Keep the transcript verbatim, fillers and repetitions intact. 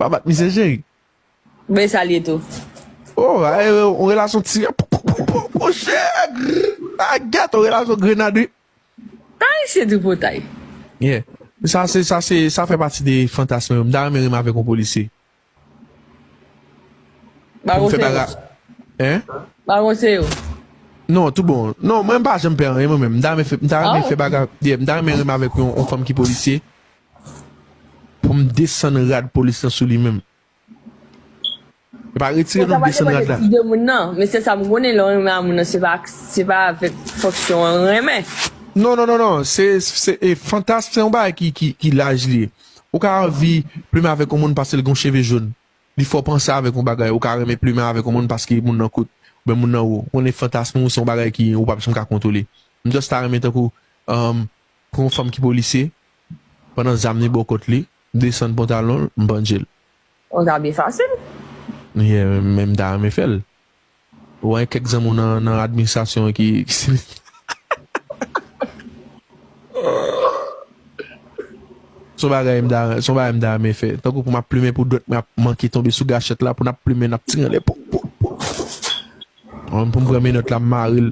Abat misye cheri. Ben sa li ye tou. Oh, e, e, yon relasyon ti. Pochè. A gèt, yon relasyon grenad, wi. Ayisyen tripotay. Yeah. Sa se, sa se, sa fè pati de fantasm yo. M ta renmen renmen avèk yon polisye. Ba Pou m fè konseye. Baga. Hein? Ba konseye. Non, tout bon. Non, mwen m pa janm pè anyen mwen menm. M ta renmen fè, m ta renmen Ah. fè bagay. Yeah, m ta renmen renmen avèk yon, yon fanm ki polisye. Pou m desann rad polis lan sou li menm. E pa retire non desann rad la. Ti de moun nan, men se sa m konnen lè w renmen a moun nan, se pa, se pa avèk fonksyon an renmen. Non, non, non, non. Se, se e, fantasm se yon bagay ki, ki, ki laj li ye. Ou ka anvi plimen avèk yon moun paske l gen cheve jòn. Li fè w panse avèk yon bagay. Ou ka renmen plimen avèk yon moun paske moun nan kout. Oubyen moun nan wo. Ou konnen fantasm ou se yon bagay ki ou p ap janm ka kontwole. M just ta renmen tankou um, pran yon fanm ki polisye, pandan zam li bò kòt li, desann pantalon l, m panje l. On ta byen fasil. Yeah, men m ta renmen fè l. Ou wè kèk zanmi w nan, nan administrasyon an ki, ki Son bagay m ta, son bagay m ta renmen fè. Tankou pou m ap plimen pou dwèt mwen ap manke tonbe sou gachèt la, pou n ap plimen, n ap tire anlè. Pou, pou, pou. Pou m pran menòt la, m mare l.